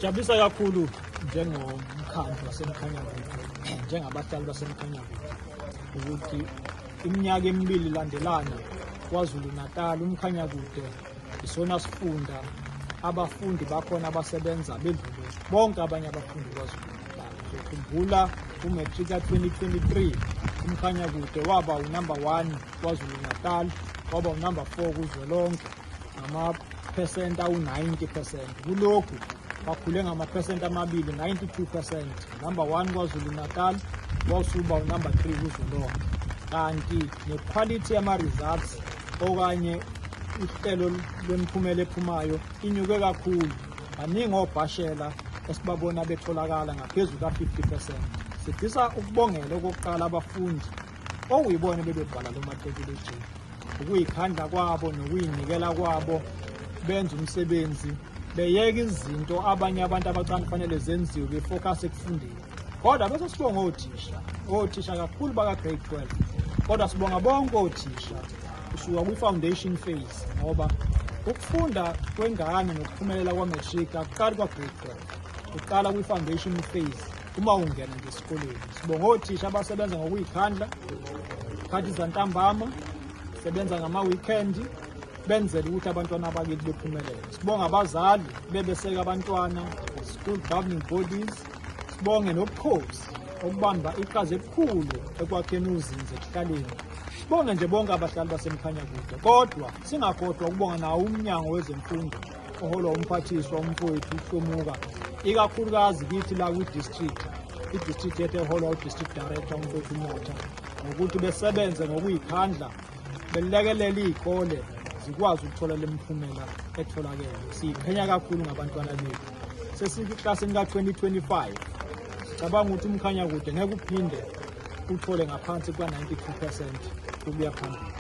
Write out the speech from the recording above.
Jabulisa kakhulu njengomkhandlu waseMkhanyakude, njengabahlali baseMkhanyakude, ukuthi iminyaka emibili ilandelana KwaZulu Natal uMkhanyakude isona sifunda abafundi bakhona abasebenza bedlule bonke abanye abafundi KwaZulu Natal. Uzokhumbula ku-matric ka-2023 uMkhanyakude waba unumber 1 KwaZulu Natal, waba unumber 4 kuzwelonke ngamaphesenti awu-90%. Kulokhu bakhule ngamaphesenti amabili, 92%. Number 1 KwaZulu Natal, wawusuba unumber 3 kuzwelonke. Kanti nequality yama-results okanye uhlelo lwemiphumela ephumayo inyuke kakhulu. Baningi obhashela esibabona betholakala ngaphezu ka-50%. Sifisa ukubongela okokuqala abafundi okuyibona bebebhala lo matikuletsheni, ukuyikhandla kwabo nokuyinikela kwabo, benza umsebenzi beyeka izinto abanye abantu abacane kufanele zenziwe, befocus ekufundeni. Kodwa bese sibonga othisha, othisha kakhulu baka-grade 12, kodwa sibonga bonke othisha kusuka kwi-foundation phase, ngoba ukufunda kwengane nokuphumelela kwa-matric akuqali kwa-grade 12, uqala kwi-foundation phase uma ungena nje esikoleni. Sibonga othisha abasebenza ngokuyikhandla khathi zantambama, sebenza ngama-weekend, benzela ukuthi abantwana bakithi bephumelele. Sibonga abazali bebeseka abantwana, school governing bodies. Sibonge nobukhosi okubamba iqhaza elikhulu ekwakheni uzinzo ekuhlaleni. Sibonge nje bonke abahlali baseMkhanyakude, kodwa singakhohlwa ukubonga nawo umnyango wezemfundo oholwa umphathiswa umfowethu uHlomuka, ikakhulukazi kithi la kwi-district, i-district yethu eholwa u-district director umfowethu uMotha, ngokuthi besebenze ngokuyikhandla belekelela iy'kole zikwazi ukuthola le miphumela etholakele. Siyiqhenya kakhulu ngabantwana bethu. Sesikwiklassini ka-2025, sicabanga ukuthi uMkhanyakude ngeke uphinde uthole ngaphansi kwa-92% ukuya phambili.